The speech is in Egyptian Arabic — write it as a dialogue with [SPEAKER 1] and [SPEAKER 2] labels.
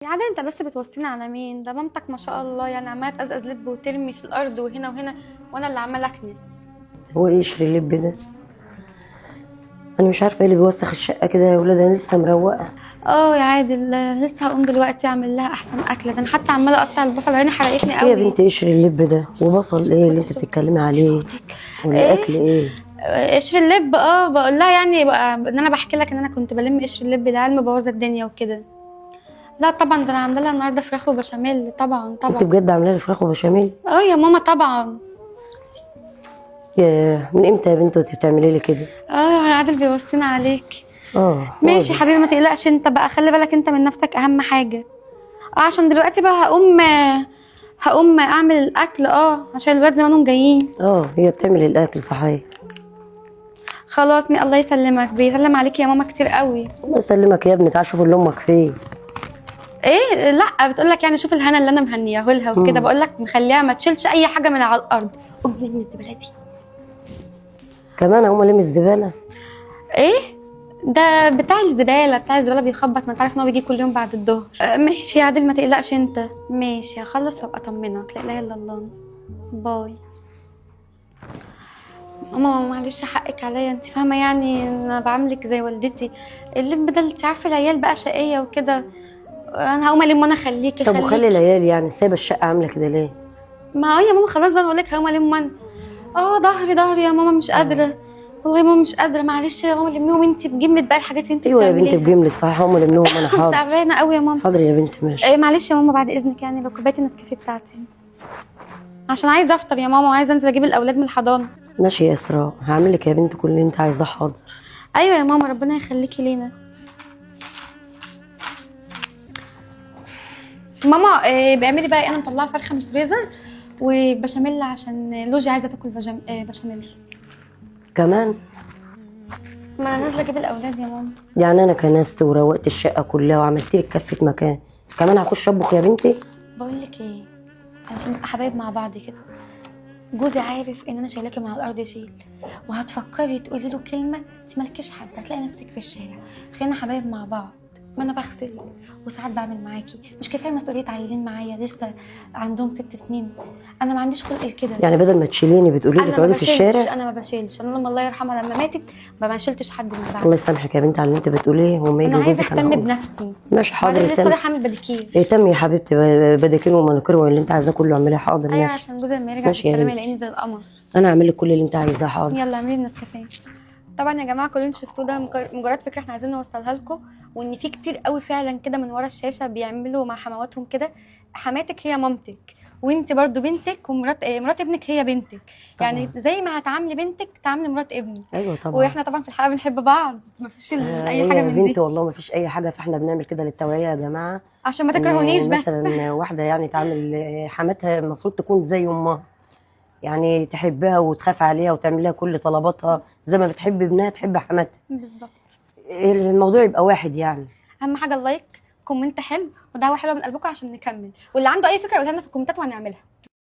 [SPEAKER 1] يا عادل انت بس بتوصيني على مين؟ ده مامتك ما شاء الله يعني عماله تقزقز لب وترمي في الارض وهنا وهنا، وانا اللي عماله اكنس.
[SPEAKER 2] هو ايه قشر اللب ده؟ انا مش عارفه ايه اللي بيوسخ الشقة كده يا ولاد، انا لسه مروقه.
[SPEAKER 1] اه يا عادل لسه هقوم دلوقتي اعمل لها احسن اكله، ده انا حتى عماله اقطع البصل عيني حرقتني قوي.
[SPEAKER 2] ايه يا بنتي قشر اللب ده وبصل ايه اللي انت بتتكلمي عليه؟ ولا
[SPEAKER 1] إيه؟
[SPEAKER 2] اكل ايه؟
[SPEAKER 1] قشر اللب. بقول لها يعني بقى ان انا بحكي لك ان انا كنت بلم قشر اللب، العيال مبوظه الدنيا وكده. لا طبعا ده انا عامله لها النهارده فراخ وبشاميل. طبعا طبعا.
[SPEAKER 2] انت بجد عامله لي فراخ وبشاميل؟
[SPEAKER 1] اه يا ماما طبعا.
[SPEAKER 2] يا من امتى يا بنت وانت بتعملي لي كده؟
[SPEAKER 1] اه عادل بيوصينا عليك. ماشي
[SPEAKER 2] واضح.
[SPEAKER 1] حبيبي ما تقلقش، انت بقى خلي بالك انت من نفسك اهم حاجة. عشان دلوقتي بقى هقوم اعمل الاكل، عشان الولاد زمانهم جايين.
[SPEAKER 2] هي بتعمل الاكل صحيح.
[SPEAKER 1] خلاص الله يسلمك، بيسلم عليك يا ماما كتير قوي.
[SPEAKER 2] الله يسلمك يا ابني، تعال شوف اللي امك فين.
[SPEAKER 1] ايه؟ لا بتقول لك يعني شوف الهنا اللي انا مهنياه لها وكده. بقول لك مخليها ما تشيلش اي حاجة من على الارض. قوم لم الزبالة دي.
[SPEAKER 2] كمان هقوم الم الزبالة؟
[SPEAKER 1] ايه ده بتاع الزبالة، بتاع الزبالة بيخبط، ما انت عارف ان هو بيجي كل يوم بعد الظهر. ماشي يا عادل ما تقلقش انت. ماشي هخلص وابقى اطمنك. لا اله الا الله. باي. ماما معلش حقك عليا، انت فاهمه يعني انا بعاملك زي والدتي، اللي بدل انت عارفه العيال بقى شقيه وكده. انا هقوم الم وانا اخليكي.
[SPEAKER 2] طب وخلي
[SPEAKER 1] خليكي.
[SPEAKER 2] العيال يعني سايبه الشقة عامله كده ليه؟
[SPEAKER 1] ما هو يا ماما خلاص بقى بقول لك هقوم الم انا. ظهري ظهري يا ماما مش قادرة والله يا ماما مش قادرة، معلش يا ماما لميهم انت بجملة بقى الحاجات اللي انت
[SPEAKER 2] ايوه يا بنتي
[SPEAKER 1] بتعمليها.
[SPEAKER 2] بجملة صحيح، هقوم المهم انا. حاضر
[SPEAKER 1] تعبانة قوي يا ماما.
[SPEAKER 2] حاضر يا بنتي ماشي.
[SPEAKER 1] معلش يا ماما بعد اذنك يعني لو كوباية النسكافيه بتاعتي، عشان عايزه افطر يا ماما وعايزه انزل اجيب الاولاد من الحضانة.
[SPEAKER 2] ماشي يا اسراء، هعمل لك يا بنتي كل اللي انت عايزاه. حاضر.
[SPEAKER 1] ايوه يا ماما ربنا يخليكي لينا. ماما بيعملي بقى ايه؟ انا مطلعه فرخة من الفريزر وبشاميل عشان لوجي عايزه تاكل بشاميل.
[SPEAKER 2] كمان؟
[SPEAKER 1] ما انا نازله اجيب الاولاد يا ماما.
[SPEAKER 2] يعني انا كنست وروقت الشقة كلها وعملت لك كفه مكان، كمان هخش اطبخ يا بنتي؟
[SPEAKER 1] بقول لك ايه، عشان نبقى حبايب مع بعض كده، جوزي عارف ان انا شايلاكي من على الارض شيل، وهتفكري تقولي له كلمة انت مالكيش حد، هتلاقي نفسك في الشارع. خلينا حبايب مع بعض. ما انا بغسل وساعات بعمل معاكي، مش كفاية مسؤولية عيلين معايا لسه عندهم 6 سنين؟ انا ما عنديش خلق لكده.
[SPEAKER 2] يعني بدل ما تشيليني بتقولي لي
[SPEAKER 1] انا ما
[SPEAKER 2] تقعدي في
[SPEAKER 1] بشيلش،
[SPEAKER 2] الشارع؟
[SPEAKER 1] انا ما بشيلش. انا لما الله يرحمها لما ماتت ما شلتش حد من بعد.
[SPEAKER 2] الله يسامحك يا بنتي على اللي انت بتقوليه. وما يجي
[SPEAKER 1] انا عايزه
[SPEAKER 2] جوزك انا
[SPEAKER 1] اهتم
[SPEAKER 2] هقول.
[SPEAKER 1] بنفسي.
[SPEAKER 2] ماشي حاضر.
[SPEAKER 1] بعدين لسه
[SPEAKER 2] اهتمي.
[SPEAKER 1] رايحة اعمل بديكير.
[SPEAKER 2] اهتمي يا حبيبتي، بديكير ومانيكير واللي انت عايزاه كله اعمليه. حاضر.
[SPEAKER 1] ايوه
[SPEAKER 2] ماشي.
[SPEAKER 1] عشان جوزي لما يرجع
[SPEAKER 2] ماشي يا
[SPEAKER 1] بالسلامة
[SPEAKER 2] بنتي.
[SPEAKER 1] يلاقيني زي القمر.
[SPEAKER 2] انا هعمل لك كل اللي انت عايزاه. حاضر.
[SPEAKER 1] يلا اعملي النسكافيه. طبعا يا جماعة كل اللي انتوا شفتوه ده مجرد فكرة احنا عايزين نوصلها لكم، وان في كتير قوي فعلا كده من ورا الشاشة بيعملوا مع حمواتهم كده. حماتك هي مامتك، وانت برضو بنتك، ومرات مرات ابنك هي بنتك.
[SPEAKER 2] طبعاً.
[SPEAKER 1] يعني زي ما هتعاملي بنتك تعاملي مرات ابنك.
[SPEAKER 2] ايوه طبعا.
[SPEAKER 1] واحنا طبعا في الحلقة بنحب بعض، مفيش اي حاجة
[SPEAKER 2] يا
[SPEAKER 1] من
[SPEAKER 2] بنتي
[SPEAKER 1] دي.
[SPEAKER 2] والله مفيش اي حاجة، فاحنا بنعمل كده للتوعية يا جماعة
[SPEAKER 1] عشان ما
[SPEAKER 2] إن
[SPEAKER 1] تكرهونيش بس.
[SPEAKER 2] مثلا واحدة يعني تعمل حماتها المفروض تكون زي امها، يعني تحبها وتخاف عليها وتعمل لها كل طلباتها زي ما بتحب ابنها تحب حماتها.
[SPEAKER 1] بالظبط.
[SPEAKER 2] الموضوع يبقى واحد يعني.
[SPEAKER 1] اهم حاجة ال like، comment حلو، ودعوة حلوة من قلبكم عشان نكمل، واللي عنده اي فكرة يقولها لنا في الكومنتات وهنعملها.